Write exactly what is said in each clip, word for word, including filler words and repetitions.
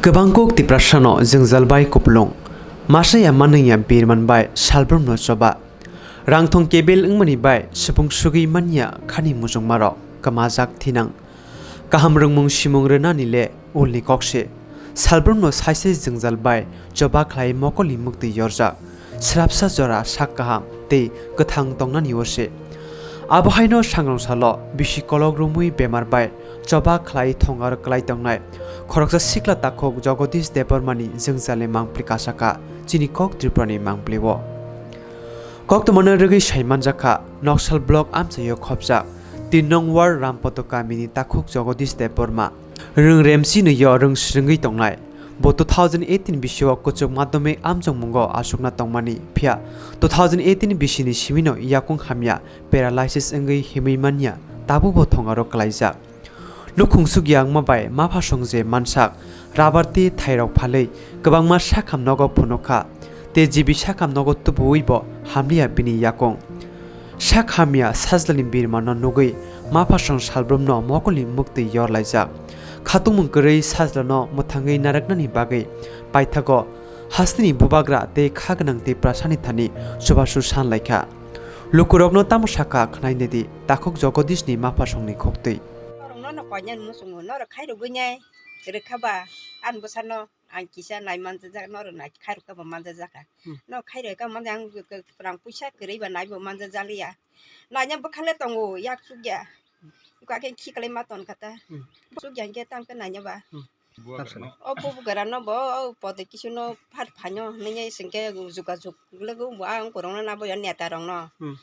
Kwbang kok Tiprasano jwngjal bai kupulung. Masa ya manwng ya birman bai salbrumno choba. Rangthong kebel wngmani bai subung sugwi manya khani mujungmarok kwmajak thinang. Kaham rwngmung simung rwnani le ulni kokse. Salbrumno saise jwngjal bai choba khlai mokolni muktwi yorjak. Srapsa jora sak kaham tei kwthang tongnani o se. Abo haino sangrong salo bisi kolok romwi bemar bai choba khlai thongar klai tongnai khoroksa sikla takhuk Jagodish Debbarmani jwngjalni mangpli kasaka chini kok Tripurani mangpli o. Koktwmano rwgwi sai manjakha Noksal block amchaio khopjak tin nong ward Rampoto kamini takhuk Jagodish Debbarma. Rwng remsi no yo rwng swrwngwi tongnai. Bo two thousand eighteen bisio kwchwk madhyamik amjokmungo aswkna tongmani, phiya two thousand eighteen bisini simino yakung hamya paralysis wngwi himwi manya, tabukbo thongaro klaijak. Nukhung sukya wngma bai maphasong je mansak, rabar tei thairok phalwi kwbangma sakham nogo phunukha, tei jibi sakham nogo tubuwi bo hamliya bini yakung. Sak hamya sajlani birmano nugwi maphasong salbrumno mokolni muktwi yorlaijak. Khatungmung kwrwi sajlano mwthangwi narwknani bagwi paithago hasteni bubagra tei kha gwnang Tiprasani thani chubachu san laikha. Lukurokno tamo sakha khwnainedi takhuk Jagodish ni maphasongni khuktwi. Norokno no koinani muchungo, norok khairogwi nai rwkha ba, ani bwsano ang kisa nai manjajak, norok nai khairokha ba manjajak kha. Hmm. No khairokha manja ang rang puisa kwrwi ba nai bo manjajaliya. Naina bwkhale tongo, yak chukya. Iko akhe khiklai ma ton kha ta. Hmm. Chukya hwnkhe tamo khe naina ba. Hmm. O bubagra no bo, o podo kisu no phar phaino hinwi sengke jugajug logo bo ang korokno nabo ya neta rokno. Hmm.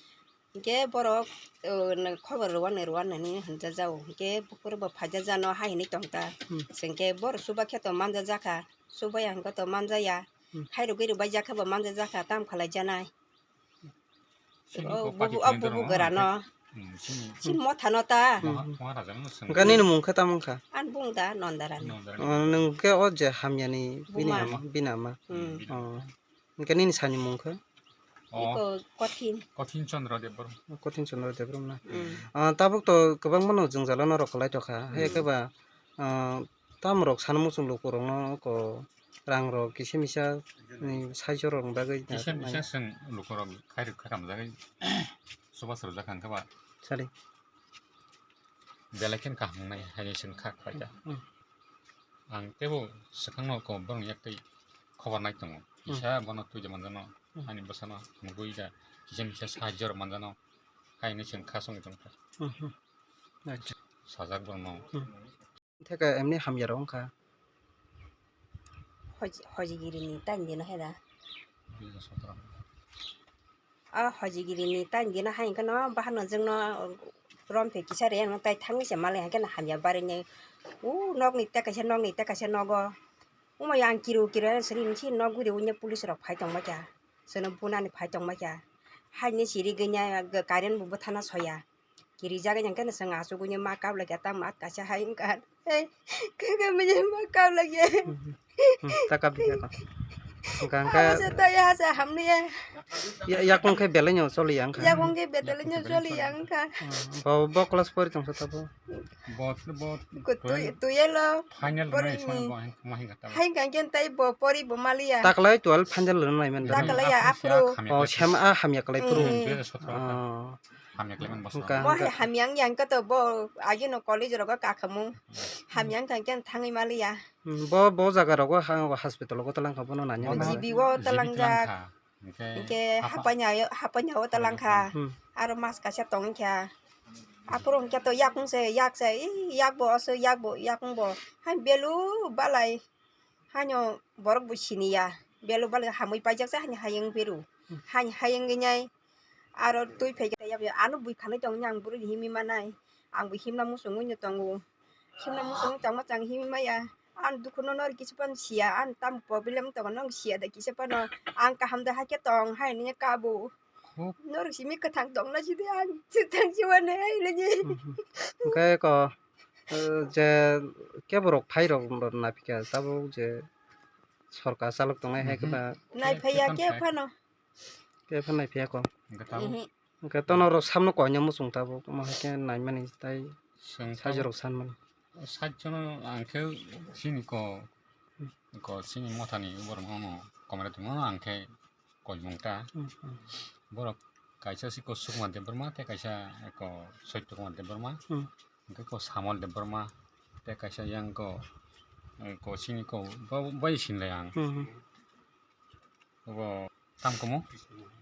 Hinkhe borok, o, khobor rwani rwani hinwi hinjajao. Hinkhe buphuru bo phaijajano hai hinwi tongta. Hmm. Sengke borok chuba khe to manjajakha, chubaya hinkhe to manjaya. Hmm. Khairogwi rwbaijak khe bo manjajakha, tamo khlaijanai. O bubu, o bubu grano. Hmm, sini. Sini mothano ta. Hmm. Hwnkhe nini mung khe tamo wngkha? Ani bung da Nondarani. Nondarani. O, nwng khe o je hamyani bini ama, bini ama. Hmm. Oh. Hwnkhe nini sani mung khe? Iko Kothin. Kothin Chandra Debbarma. Kothin Chandra Debbarma na? Hmm. Ah, tabuk to kwbangma no jwngjalo norok kwlai tokha. Hmm. Hai khe ba, ah, tamorok sana muchung lukurokno ko rangrok kisa misa ni saichorokni bagwi kisa misa chwng lukurok khairok khakamjagwi chubachu rwjak kha hwnkhe ba. Sari. Belai kheno kaham wngnai haini chwng kha khlaijak. Hmm. Ang teibo swkangno ko borokni yaktwi khobor nai tongo. Hmm. Kisa bono twi de manjano, hmm, ani bwsano mugwi da kisa misa sahajyo rok manjano haini chwng kha songwi tongkha. Hmm, hmm. Acha. Sajak borokno. Hmm. Theka emni hamya rok wngkha. Hoji-, hojigiri ni time dino heda. Dui hajar sotoro. A hojigiri ni time dino hai hwnkhe no bahan no jwngno rom phe kisa re ang tai thangwi se mali hwnkhe no hamya bari ni. U nok ni tei kaisa, nok ni tei kaisa nogo. Omo yang kiru kiru siri ni si nok guri unya police rok phai tong ma kha. Sono bunani phai tong ma kha. Hai ni siri ganya current bo bwthana soya. Kirijak wngkhe no chwng achugwi ma kap lai kha, tamo at kaisa hai wngkha. Hei, khe khe manya ma kap lai kha. Hmm, hmm, hmm. Ta kap di, ta kap. Hwnkha, hwnkha. Abo se ta ya se hamni ya. Ya, yakung khe belai no choli ya wngkha. Yakung khe belai no choli ya wngkha. Hmm, bo, bo class pori tong sa ta bo. Bo, bo. Ko twi, twelve twi elo. Final pori ni. Hai hwnkha khe tai bo pori bo maliya. Taklai twelve final rwna nai man. Taklai ya aphuru. Oh, sem a hamya klai phuru. Hmm. Dui hajar sotoro. Oh. Hamya khlai man bwskango. Hwnkha, bo hwnkha. Hamya wngya hwnkhe to bo ageno college rogo kakhamu. Hamya wngkha hwnkhe thangwi maliya. Hmm, bo, bo jaga rogo ha-, hospital rogo twlang kha bono nanya. Bono G B o G B twlang jak. Twlang kha. Hwnkhe hwnkhe hapa- hapanya, hapanya o twlang kha. Hmm. Aro mas kaisa tong kha. Aphuru hwnkhe to yakung se, yak se, ih, yak bo oso, yak bo, yakung bo. Hai belu balai. Haino borok bo siniya, belu balai hamwi paijak se haino hayung beru. Hmm. Haino hayung wngnai aro twi phaikhe yabya ano bui khanai tongni ang bwrwi himwi manai. Ang bo himna muchungwi no tongo. Himna muchungwi tongma chang himwi maya. Ang dukhuno nor kisa phano siya, ang tamo problem tongo nong siya da kisa phano. Ang kaham da hakhe tong haino kabo. Norok simi kwthang tongna sidi ang swtang siwani hai lagi. Mhm. Hwnkhe ko, eh, je keborok phairok naphikha tabuk je sorkar chalok tongnai hai khe ba. Naiphaiya khe phano. Khe phano naiphaiya ko. Hwnkhe tabuk. Mhm. Hwnkhe tono rok samno koinwi muchung tabuk omo hai khe naimani tai sajwk rok sanmani. Sajwk no ang khe sini ko. Ko chini mothani borok no komre tongmano ang khe koimung ta. Hmm, hmm. Borok kaisa si ko Sukma Debbarma tei kaisa ko Soitya Kumar Debbarma. Hmm. Hingke ko Samol Debbarma tei kaisa yang ko, eh, ko chini ko bo, bai sinlai ang. Hmm, hmm. Bo tam komo?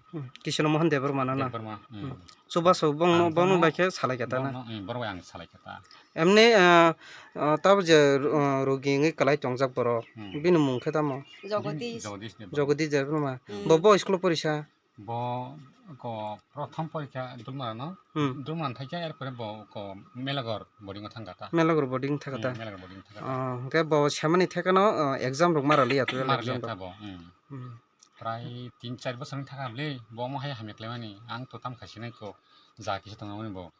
Hmm, Kishno Mohan Debbarma no na? Debbarma, hmm. Hmm. Chubaso bongno, ang bongno bono, bai khe salai kha ta na? Bongno, hmm, borok bai ang salai kha ta. Emni, ah, ah, tabo je, ah, rogi wngwi kwlai tongjak borok, hmm, bini mung khe tamo? Jagadish. Jagadish Debbarma. Jagadish Debbarma. Hmm. Bo, bo school o porisa? Bo ko prothom porikha Dulmara no. Hmm. Dulmara thai kha, er pore bo ko Melagor boarding o thang kha ta. Melagor boarding thang kha ta? Hmm, Melagor boarding thang kha ta. Oh, hingke bo semani thekano, ah, exam rok mara liya, twelve exam rok. Mara liya ta bo, hmm. Hmm. Prai tin char bosor wng thang kha bwle, bo omo hai hamya khlaimani, ang to tam khai sinai ko, ja kisa tongmani bo,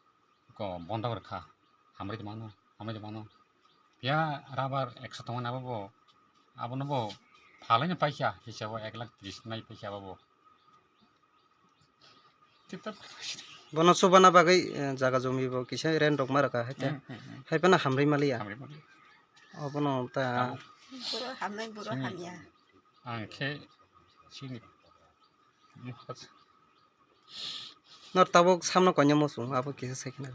ko bondo rwkha, hambai tongmano, hambai tongmano. Phiya rubber ekso tongmani abo bo, abono bo phalaino paikha, hisabo ek lakh tris nai paikha abo bo. Bono chubana bagwi, eh, jaga jomi bo kisa rent rok ma rwkha, hai te. Hmm, hmm, hmm. Hai phano hamrwi maliya. Hamrwi maliya. Obono ta. Abo. Buro hamnai, buro chini hamya. Ang khe chini. Nor tabuk samno koinya muchung, abo kisa sai khna.